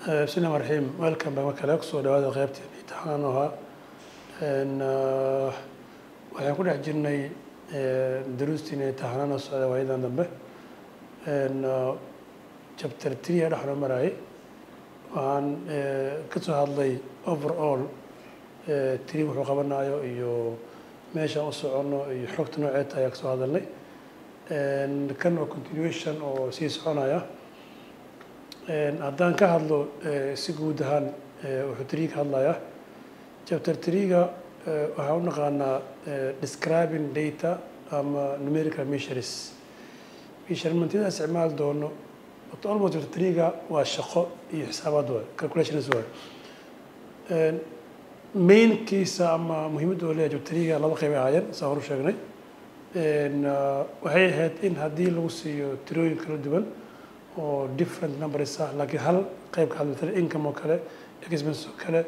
Bismillahi rahmaani rahiim. Welcome back. Markale kusoo dhawaada qeybtii imtixaan ahaa. Waxaan ku dhex jirnay duruustiin imtixaanana socda waayadan dambe. Chapter 3 ee dhexnoo marayay waxaan ka soo hadlay overall three wuxuu qabanayo iyo meeshaan u soconno iyo xogta nooceed ayaa kasoo hadalnay. Kan oo continuation oo sii soconaya haddaan ka hadlo si guud ahaan, wuxuu three ka hadlayaa. Chapter three-ga waxaan u naqaanaa describing data ama numerical measures, measurementyada isticmaali doono. Almost chapter three-ga waa shaqo iyo xisaabaad waay, calculations waay. Mainkiisa ama muhiimadda oo leeyahay chapter three-ga laba qeyb ay ahaayeen, saa hor u sheegnay. Waxay ahayd in haddii lagu siiyo tirooyin kala duwan oo different numbers ah, laakiin hal qayb ka hadla, mathalan income oo kale, expense oo kale,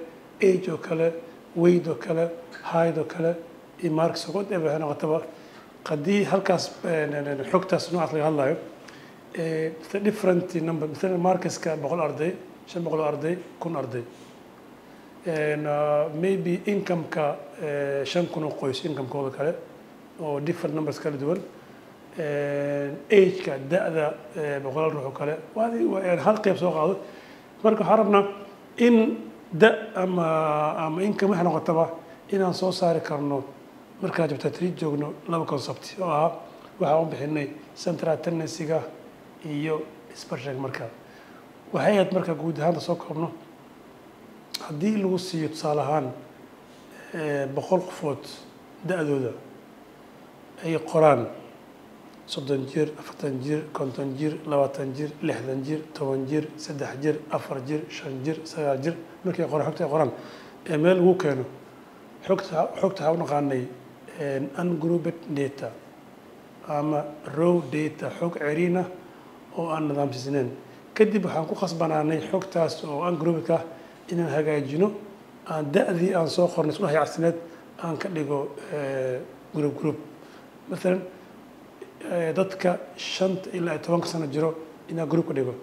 age oo kale, weight oo kale, height oo kale iyo marks oo whatever ha noqotaba, haddii halkaas xogtaas noocaas laga hadlayo, different number, mathalan markaska 100 arday, 500 oo arday, 1000 arday, maybe income-ka 5000 oo qoys income-kooda kale oo different numbers kala duwan, age-ka da-da boqolaal ruux oo kale, hal qeyb soo qaado. Marka waxaan rabnaa in da ama income waxay noqotaba inaan soo saari karno markaan chapter three joogno laba concept oo ah waxaan u bixinay central tendency-ga iyo dispersion. Marka waxay ahayd, marka guud ahaanta soo koobno, haddii lagu siiyo tusaale ahaan 100 qofood da-dooda ay qoraan 30 jir, 40 jir, 50 jir, 20 jir, 60 jir, 10 jir, 3 jir, 4 jir, 5 jir, 9 jir, markay qoraan xogta ay qoraan ee meel lagu keeno xogta, waxaa u naqaanay ungrouped data ama raw data, xog ceriina oo aan nidaamsiisnayn. Kadib waxaan ku khasbanaanay xogtaas oo ungrouped ah inaan hagaajino, aan da-dii aan soo qornay isku dhex yaacsaneed aan ka dhigo group group. Mathalan dadka 5 ilaa iyo 10-ka sano jiro inaan group ka dhigo,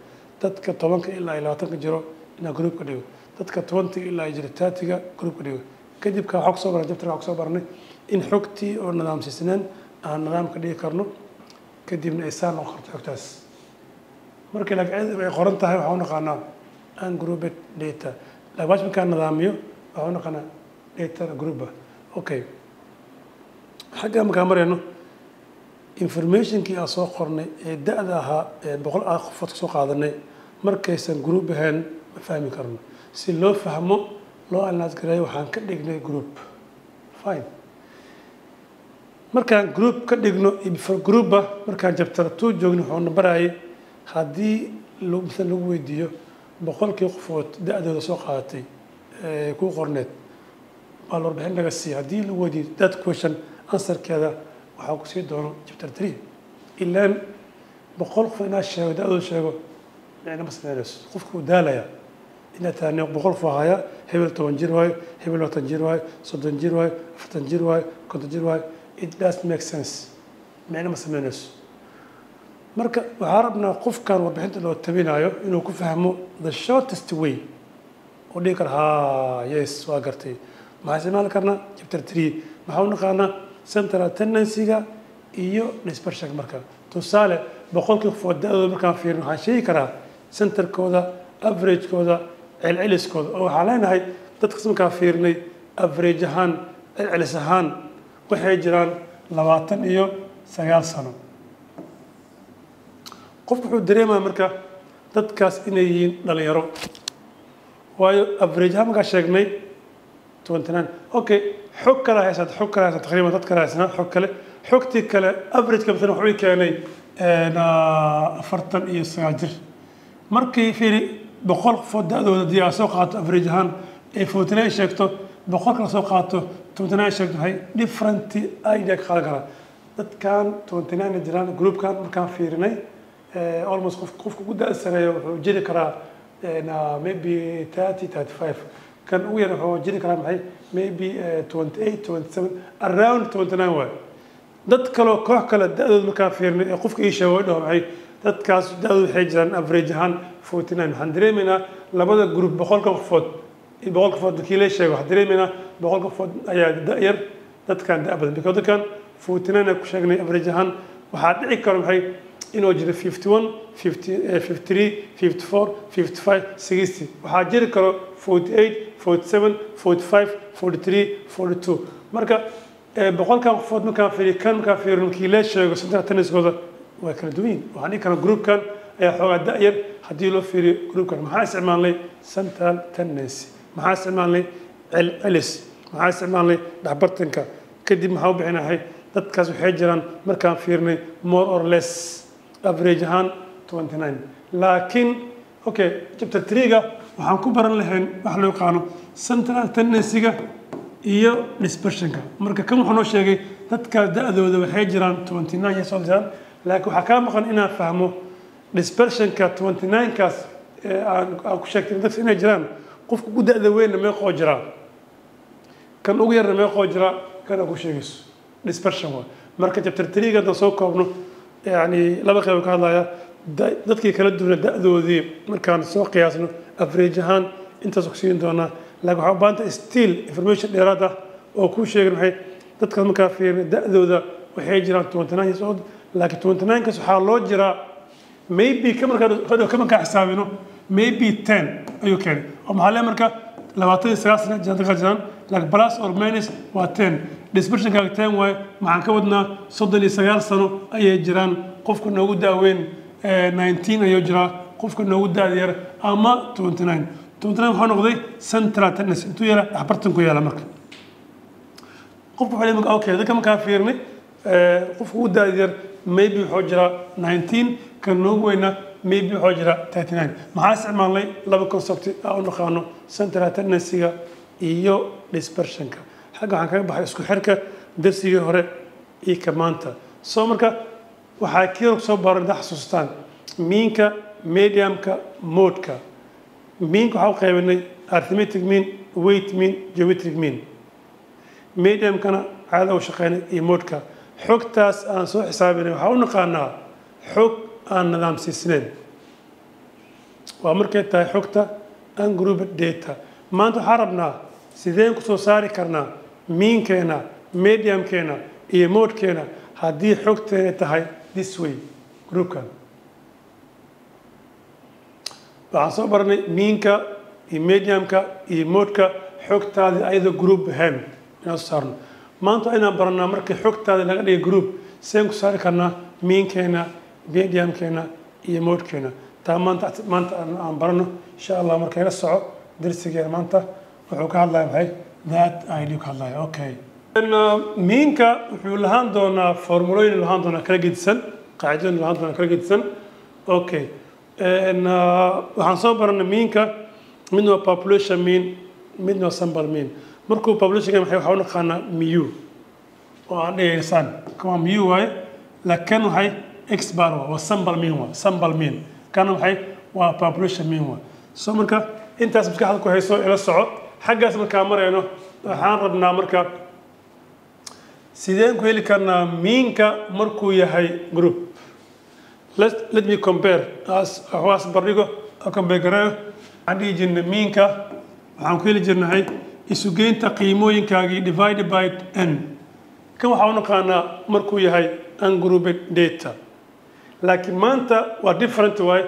dadka 10-ka ilaa iyo 20-ka jiro inaan group ka dhigo, dadka 20-ga ilaa iyo jiro 30-ga group ka dhigo. Kadib ka waxaa kusoo baranay chapter, waxaa kusoo baranay in xogtii oo nidaamsiisneen aan nidaam ka dhigi karno, kadibna ay saan noqon karto xogtaas. Markii laakiin ay qoran tahay waxaan u naqaanaa ungrouped data, laakiin markaan nidaamiyo waxaan u naqaanaa data group. Okay, xagga markaan marayno, informationkii aan soo qornay ee da-da ahaa ee 100 qofood kasoo qaadanay markaysan group ahayn ma fahmi karno. Si loo fahmo, loo analyse gareeyo, waxaan ka dhignay group. Fine, markaan group ka dhigno iyo before groupa, markaan chapter two joogno, wuxuuna barayay haddii misal lagu weydiiyo 100-kii qofood da-dooda soo qaadatay ku qorneed baa la warbixin naga siiya, haddii lagu weydiiyo that question, answerkeeda waxaa ku sii doono chapter three. Ilaan 100 qof inaad sheego da-dooda sheego micno ma sameynayso, qofka uu daalaya inaad tahay 100 qof haya, hebel 10 jir waayo, hebel 20 jir waayo, 30 jir waayo, 40 jir waayo, 50 jir waayo. It does make sense, micno ma sameynayso. Marka waxaa rabnaa qofkan warbixinta loo tabinayo inuu ku fahmo the shortest way oo dhihi kara, "Ha, yes, waa gartay." Maxaa isticmaali karnaa? Chapter three. Maxaa u naqaanaa? Central tendency-ga iyo dispersion. Marka tusaale 100-kii qofood da-dooda markaan fiirin, waxaan sheegi karaa centerkooda, averagekooda, celceliskooda, oo waxaan leenahay dadkas markaan fiirinay average ahaan, celcelis ahaan, waxay jiraan 29 sano. Qofku wuxuu dareemaya marka dadkaas inay yihiin dhalinyaro, waayo average ahaan markaan sheegnay 29. Okay, xog kale haysaad, xog kale haysaad, taqriiban dad kale haysanaa xog kale. Xogtii kale averageka masalan wuxuu keenay 49 jir. Markii fiiri, 100 qofood da-dooda haddii aad soo qaato average ahaan ay 49 sheegto, 100 kala soo qaato 29 sheegto, waxay different idea ka qaadan karaa dadkan 29 jiraan. Groupkan markaan fiirinay, almost qof qofka ugu da' sareeya wuxuu jiri karaa maybe 30, 35, kan ugu yar wuxuu jiri karaa maxay, maybe 28, 27, around 29 waay. Dad kaloo koox kale da-dooda markaan fiirinay ee qofka ii sheego dhaho maxay, dadkaas da-dooda waxay jiraan average ahaan 49. Waxaan dareemaynaa labada group 100-ka qofood iyo 100 qofood markii la sheego, waxaan dareemaynaa 100 qofood ayaa da-yar, dadkan da' badan, because dadkan 49 aan ku sheegnay average ahaan. Waxaa dhici karo maxay? Inuu jiro 51, 50, 53, 54, 55, 60. Waxaa jiri karo 48, 47, 45, 43, 42. Marka 100-kan qofood markaan fiiriyo kan, markaan fiiriyo markii la sheego central tendency-gooda waa kala duwan yihiin. Waxaan dhihi karnaa groupkan ayaa xoogaa da-yar haddii loo fiiriyo groupkan. Maxaa isticmaalnay? Central tendency. Maxaa isticmaalnay? Celcelis. Maxaa isticmaalnay? Dhexbartanka. Kadib maxaa u bixinahay? Dadkaas waxay jiraan markaan fiirnay more or less average ahaan 29. Laakiin okay, chapter 3-ga waxaan ku baran lahayn wax loo yaqaano central tendency-ga iyo dispersionka. Marka kan wuxuu noo sheegay dadkaas da-dooda waxay jiraan 29 years old jiraan, laakiin waxaa kaa maqan inaan fahmo dispersionka 29-kaas aan ku sheegtay dadka inay jiraan. Qofka ugu da-da weynna meeqoo jiraa, kan ugu yarna meeqoo jiraa, kan aad ku sheegayso dispersion waa. Marka chapter 3-ga haddaan soo koobno, yani laba qeyb ka hadlaya: dadkii kala duwana da-doodii markaan soo qiyaasno average ahaan intaas ku siin doonaa. Laakiin waxaa u baahan tahay still information dheeraad ah oo kuu sheegay maxay? Dadkaas markaa fiirina da-dooda waxay jiraan 29 years old, laakiin 29kaas waxaa loo jiraa maybe ka markaa hadhow ka markaa xisaabino maybe 10 ayuu keenay, oo maxaa lee marka 29 sano jiraan dadkaa jiraan, laakiin plus or minus waa 10. Dispersionkaaga 10 waaye. Maxaan ka wadnaa? 39 sano ayay jiraan. Qofka noogu daaweyn 19 ayuu jiraa, qofka noogu daada yar ama 29. 29 waxaa noqday central tendency. Intuu yaala? Dhexbartan ku yaala. Marka qofka wuxuu leeyahay, okay, dadka markaa fiirnay qofka ugu daada yar maybe wuxuu jiraa 19, kan noogu weyna maybe wuxuu jiraa 39. Maxaa isticmaalnay? Laba concept aan u naqaano central tendency-ga iyo dispersionka. Xagga waxaan kaga baxay isku xirka darsigii hore iyo ka maanta. Soo marka waxaa kii soo baran haddaa xasuustaan meanka, medianka, modeka. Meanka waxaa u qaybinay arithmetic mean, weight mean, geometric mean. Mediankana caada u shaqeynay iyo modeka. Xogtaas aan soo xisaabinay waxaa u naqaanaa xog aan nidaamsiisnayn, waa markay tahay xogta ungrouped data. Maanta waxaa rabnaa sideen ku soo saari karnaa meankeena, mediankeena iyo modekeena haddii xogteena tahay this way, groupkan. Waxaan soo baranay meanka iyo medianka iyo modeka xogtaadii ayadoo group ahayn inaan soo saarno. Maanta waa inaan baranaa markii xogtaada laga dhigay group sideen ku saari karnaa meankeena, mediankeena iyo modekeena. Taa maanta aan barano insha Allah. Marka ila soco darsigeena maanta wuxuu ka hadlaya maxay? That idea ka hadlaya. Okay, meanka wuxuu lahaan doonaa formulooyin, lahaan doonaa kala gedisan, qaacidooyin lahaan doonaa kala gedisan. Okay, waxaan soo baranay meanka midna waa population mean, midna waa sample mean. Markuu populationka maxay waxaa u naqaanaa mu oo aan dhigaysaan kan waa mu waaye, laakiin waxay x bar waa sample mean, waa sample mean. Kana waxay waa population mean waa. So marka intaas maskaxda ku hayso, ila soco xaggaas. Markaa marayno waxaan rabnaa marka sideen ku heli karnaa meanka markuu yahay group. Let me compare as waxaas bardhigo, compare gareeyo. Waxaan dhihi jirnay meanka waxaan ku heli jirnay isugeynta qiimooyinkaagii divided by n. Kan waxaa u naqaanaa markuu yahay ungrouped data, laakiin maanta waa different waay.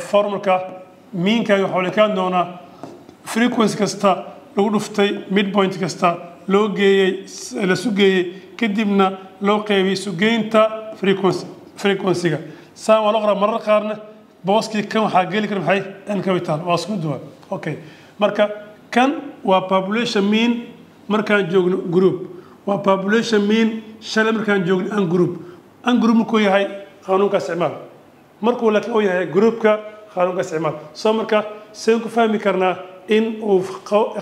Formulka meankaagi waxaa lekaan doonaa frequency kasta lagu dhuftay midpoint kasta, loo geeyey, la sugeeyey, kadibna loo qeybiyey sugeynta frequency-ga. Saan waa loo qoraa marar qaarna. Booskii kan waxaa geli kara maxay? N capital waa isku duwan. Okay, marka kan waa population mean markaan joogno group, waa population mean shalay markaan joogno ungroup. Ungroup markuu yahay qaanuunka isticmaal, markuu laakiin uu yahay groupka qaanuunka isticmaal. Soo marka seen ku fahmi karnaa in uu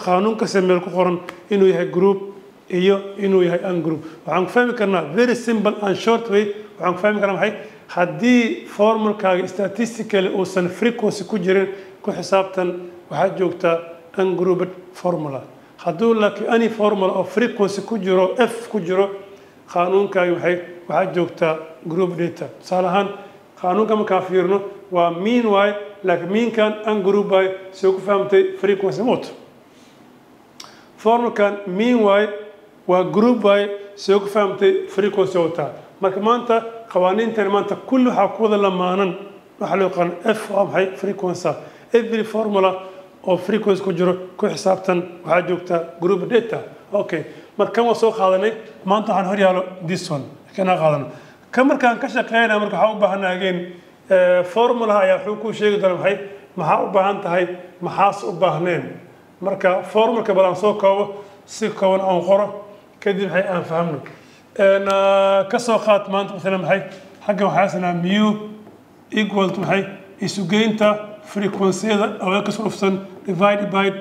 qaanuunka meel ku qoran inuu yahay group iyo inuu yahay ungroup? Waxaan ku fahmi karnaa very simple and short way. Waxaan ku fahmi karnaa maxay? Haddii formulkaaga statistically uusan frequency ku jirin, ku xisaabtan waxaad joogtaa ungrouped formula. Hadduu laakiin any formula oo frequency ku jiro, f ku jiro, qaanuunkaagi waxay waxaad joogtaa group data. Tusaale ahaan qaanuunka markaan fiirno Waa mean waay, laakiin meankan ungroup waay. Soo ku fahamtay? Frequency mot formulkan mean waay, waa group waay. Soo ku fahamtay? Frequency wataa. Marka maanta qawaaniintan maanta kulli waxaa ku wada lamaanan waxaa loo yaqaan f. Waa maxay frequency? Every formula oo frequency ku jiro ku xisaabtan waxaa joogta group data. Okay, marka kan waa soo qaadanay. Maanta waxaan hor yaalo this one, kana qaadano kan. Markaan ka shaqeynaya, marka waxaa u baahanaa again formulaha ayaa wuxuu kuu sheegi doona maxay maxaa u baahan tahay, maxaas u baahneen. Marka formulka bal aan soo koobo, si kooban aan qoro, kadib maxay aan fahamno. Ka soo qaad maanta masalan maxay xaggan waxaa haysanaa mu equal to maxay isugeynta frequency-yada oo ka soo dhufsan divided by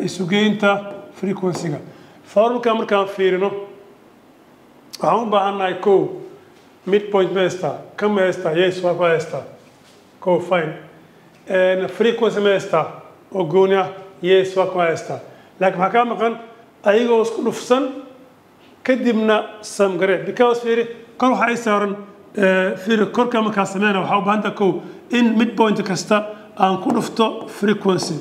isugeynta frequency-ga. Formulka markaan fiirino, waxaan u baahannahay kow, midpoint ma haystaa? Kan ma haystaa? Yes, waa ku haystaa kow, fine. Frequency ma haystaa oo gooni ah? Yes, waa ku haystaa. Laakiin maxaa kaa maqan? Ayagoo isku dhufsan kadibna samgare, because fiiri kor waxaa ay saaran. Fiiri korka markaa sameyna, waxaa u baahan tahay kow in midpoint kasta aan ku dhufto frequency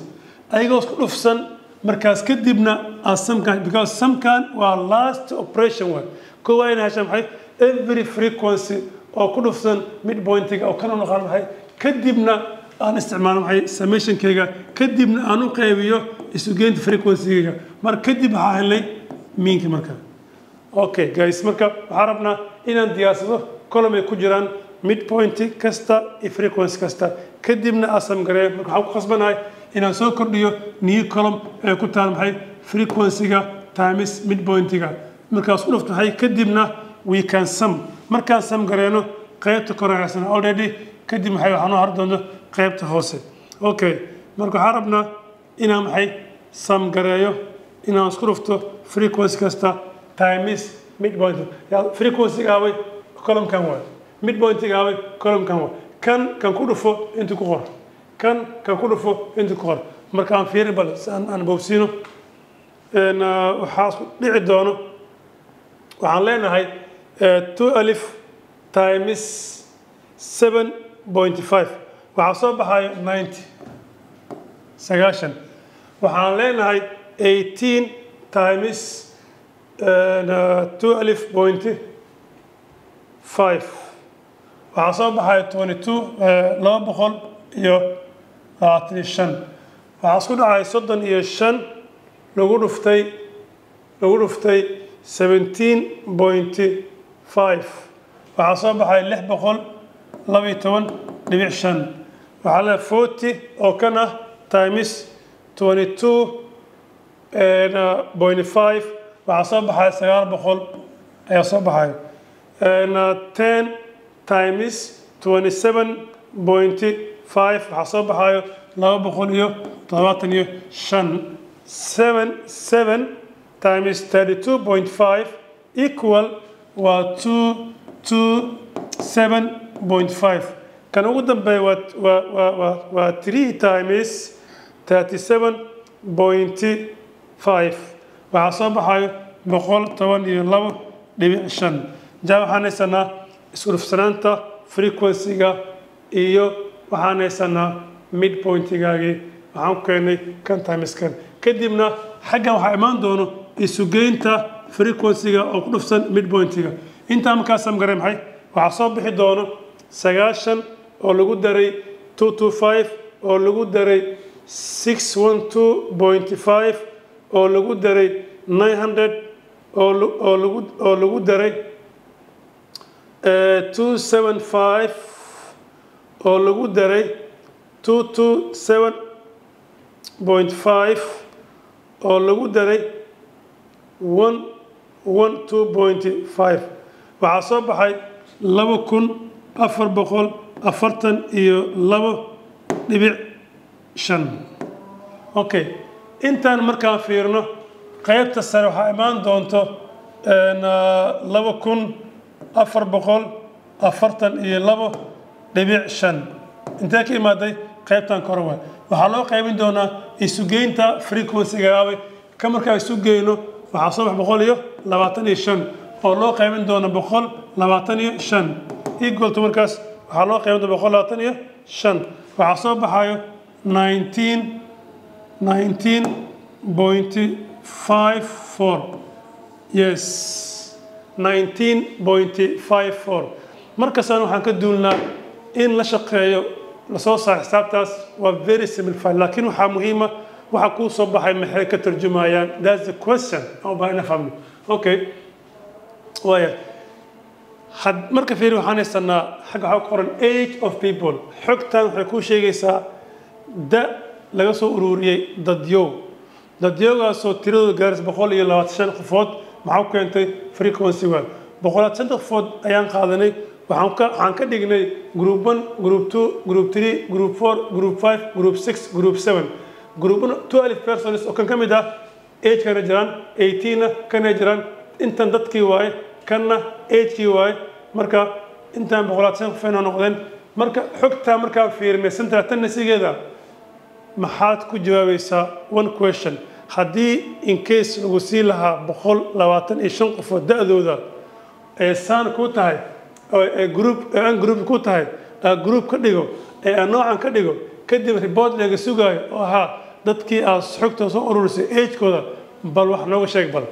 ayagoo isku dhufsan. Markaas kadibna aan sumkan, because sumkan waa last operation waay. Kow waa ina heshaa maxay every frequency oo ku dhufsan midpointiga oo kana noqon maxay, kadibna aan isticmaalo maxay summationkayga, kadibna aan u qaybiyo isugeynta frequency-gayga. Marka kadib waxaa helnay meanki. Marka okay guys, marka waxaan rabnaa inaan diyaarsado column ay ku jiraan midpoint kasta iyo frequency kasta, kadibna aan sum gareeyo. Marka waxaan ku khasbanahay inaan soo kordhiyo new column ee ku taal maxay frequency-ga times midpoint-ga. Markaas ku dhufto maxay, kadibna we can sum. Markaan sum gareeno, qaybta kore haysan already, kadib maxay waxaan u har doonto qaybta hoose. Okay, marka waxaan rabnaa inaan maxay sum gareeyo, inaan isku dhufto frequency kasta times midpoint. Frequency gaabay column-kan waay, midpoint gaabay column-kan waay. Kan kan ku dhufo, inta ku qor. Kan kan ku dhufo, inta ku qor. Marka aan fiirin bal si aan boobsiino waxaa isku dhici doono. Waxaan leenahay 12 times 7.5 waxaa soo baxayo 90, 90. Waxaan leenahay 18 times 12.5 waxaa soo baxayo 22, 225. Waxaa isku dhacay 35 lagu dhuftay 17.5, waxaa soo baxay 612.5. Waxaa leedahay 40 oo kan ah times 22.5, waxaa soo baxay 900 ayaa soo baxay. 10 times 27.5 waxaa soo baxayo 275. 7 times 32.5 equal waa 227.5. Kan ugu dambeeya waa 3 times 37.5, waxaa soo baxayo 112.5. Ja, waxaan haysanaa isku dhufsanaanta frequency-ga iyo waxaan haysanaa midpoint-gaagii. Waxaan ku keenay kan times kan, kadibna xaggan waxaa imaan doono isugeynta frequency-ga oo ku dhufsan midpoint-ga. Intaa markaa sum garay, maxay waxaa soo bixi doono 90 oo lagu daray 225 oo lagu daray 612.5 oo lagu daray 900 oo lagu daray 275 oo lagu daray 227.5 oo lagu daray 112.5, waxaa soo baxay 2442.5. Okay, intaan markaan fiirno qaybta sare, waxaa imaan doonto 2442.5. Intee ka imaaday? Qaybtan kore waay. Waxaa loo qaybin doonaa isugeynta frequency-ga aaway. Ka markaa isu geyno, waxaa soo bax 125 oo loo qaybin doono 125 equal to. Markaas Waxaa loo qaybin doonaa 125. Waxaa soo baxayo 19.54. Yes, 19.54. Markastaan waxaan ka duulnaa in la shaqeeyo lasoo saaro xisaabtaas, waa very simplified, laakiin waxaa muhiima waxa kuu soo baxay maxay ka tarjumayaan. That's the question aan u baahan inaan fahmno. Okay, waaya. Had marka fiiri, waxaan haysanaa xagga waxaa ku qoran age of people. Xogtan waxay kuu sheegaysaa da laga soo ururiyey dadyow, dadyowgaasoo tiradooda gaaraysa 125 qofood. Maxaa ku keentay frequency? Waa 125 qofood ayaan qaadanay. Waxaan ka dhignay group one, group two, group three, group four, group five, group six, group seven. Group one, 12 persons oo kan ka mid ah age kana jiraan, 18na kana jiraan. Intan dadkii waaye, kanna agekii waaye. Marka intaan 125 qof ayna noqdeen. Marka xogtaa markaan fiirinay central tendency-geeda, maxaad ku jawaabaysaa? One question: haddii in case lagu sii lahaa 125 qofood da-dooda ee saan ku tahay oo ee group ee aan group ku tahay, aa group ka dhigo ee aan noocan ka dhigo, kadib report laga sugaayo oo ahaa dadkii aad xogta soo ururisay agekooda, bal wax nooga sheeg, bal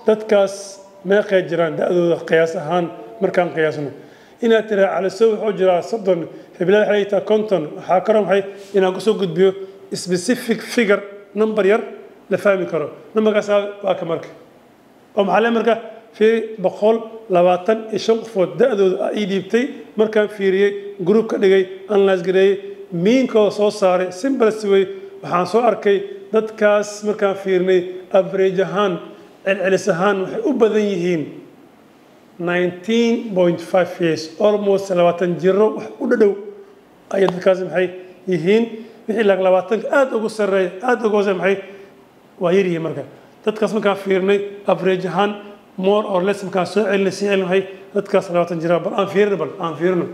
dadkaas meeqay jiraan da-dooda qiyaas ahaan? Markaan qiyaasno, inaad tiraa Calisow wuxuu jiraa 30, heblaha waxay tahay 50, waxaa karo maxay inaan kusoo gudbiyo specific figure, number yar la fahmi karo. Numberkaas waa ka marka oo maxaa le marka fiiri, 125 qofood da-dooda aa ii dhiibtay. Markaan fiiriyey, group ka dhigay, analyse gareeyey, meankooda soo saaray, simplest way, waxaan soo arkay dadkaas markaan fiirinay average ahaan, celcelis ahaan, waxay u badan yihiin 19.5 years, almost 20 jiro wax u dhadhow ayay dadkaas maxay yihiin. Wixii laag 20-ka aada ugu sarreeya, aada ugu hooseeya, maxay waa yar yihiin. Marka dadkaas markaan fiirnay average ahaan, more or less, markaan soo celinay, sii celin, maxay dadkaas 20 jira. Bal aan fiirino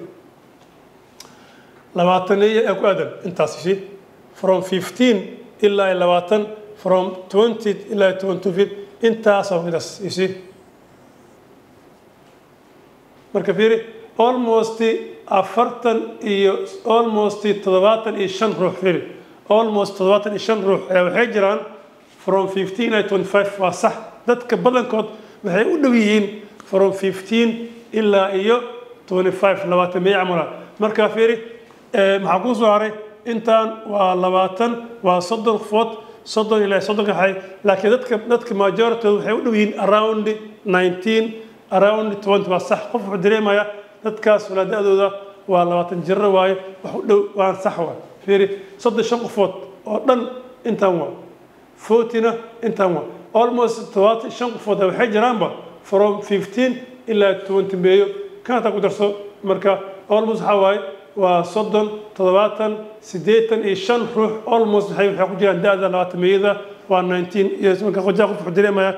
20-eeyo ee ku aadan intaas si from 15 ilaa iyo 20, from 20 ilaa iyo 22, intaasoo midas, you see. Marka fiiri, almost 40 iyo almost 75 ruux. Fiiri, almost 75 ruux ayaa waxay jiraan from 15 ilaa 25. Waa sax, dadka badankood waxay u dhow yihiin from 15 ilaa iyo 25, 20 meeyo camala. Marka fiiri, maxaa kuu soo haray? Intaan waa 20, waa 30 qofood, 30 ilaa 30 ka xay. Laakiin dadka majority waxay u dhow yihiin around 19, around 20. Waa sax, qof wuxuu dareemayaa dadkaas walaa da-dooda waa 20 jiro waaye, wax u dhow, waan sax. Waa fiiri, 35 qofood oo dhan intaan waa 40-na, intaan waa almost 75 qofood waxay jiraanba from 15 ilaa 20 meeyo. Kan hataa ku darso, marka almost waxaa waaye waa 30, 70, 85 ruux almost waxay ku jiraan da-da 20 meeyada, waa 19 years. Marka qojaa qof wuxuu dareemayaa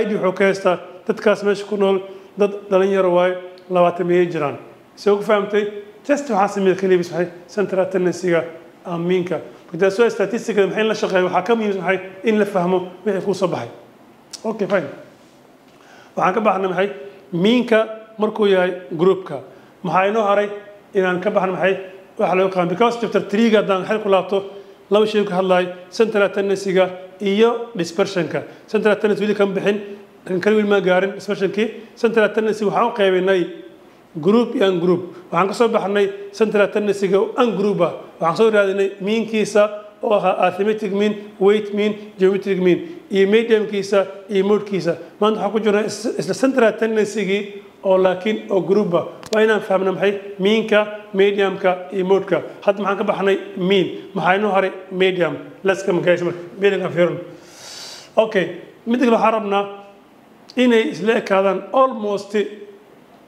id wuxuu ka haystaa dadkaas meesha ku nool dad dhalinyaro waaye, 20 meeyay jiraan. See ku fahamtay? Just waxaa sameeyay kaliya bis maxay central tendency-ga meanka. Marka taas waa statisticada. Maxay in la shaqeeyo? Waxaa ka muhiimsan maxay in la fahmo wixii kuu soo baxay. Okay, fine. Waxaan ka baxnay maxay meanka markuu yahay groupka. Maxaa inoo haray? Inaan ka baxno maxay waxa loo yaqaan, because chapter 3-ga haddaan xil ku laabto, laba shay ka hadlaay: central tendency-ga iyo dispersion-ka. Central tendency weli kama bixin, kan kale weli ma gaarin dispersion-kii. Central tendency waxaan u qaybinay group iyo ungroup. Waxaan ka soo baxnay central tendency-ga ungroup ah. Waxaan soo raadinay meankiisa oo ahaa arithmetic mean, weight mean, geometric mean, iyo mediankiisa iyo modekiisa. Maanta waxaan ku jirnaa isla central tendency-gii oo laakiin oo group ah. Waa inaan fahmna maxay meanka, medianka iyo modeka. Hadda maxaan ka baxnay? Mean. Maxaa inoo haray? Median. Let's come, guys. Marka medianka fiirno. Okay, midda kale waxaan rabnaa inay isla ekaadaan almost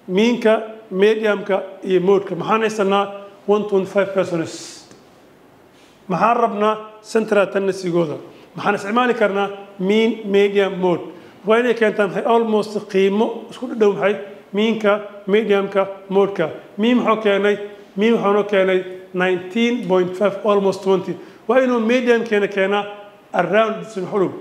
meanka, medianka iyo modeka. Maxaan haysanaa? 125 persons. Maxaan rabnaa? Central tendency-gooda. Maxaan isticmaali karnaa? Mean, median, mode. Waa inay keentaa maxay almost qiimo isku dhadhow maxay meanka, medianka, modeka. Mean muxuu keenay? Mean wuxuu noo keenay 19.5, almost 20. Waa inuu mediankeena keenaa around this xulub,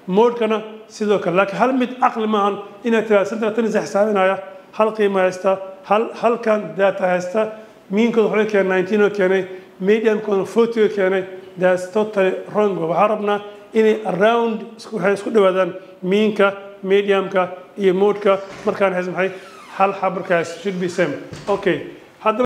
modekana sidoo kale. Laakiin hal mid caqli maahan inaad tiraahdo central tendency xisaabinaya, hal qiimo haystaa, Halkan data haysta meankooda waxay keenay 19 oo keenay, mediankoodana 40 oo keenay. That's totally wrong. Waxaan rabnaa inay around waxay isku dhawaadaan meanka, medianka iyo modeka. Markaan haysa maxay hal xab markaas should be same. Okay, hadda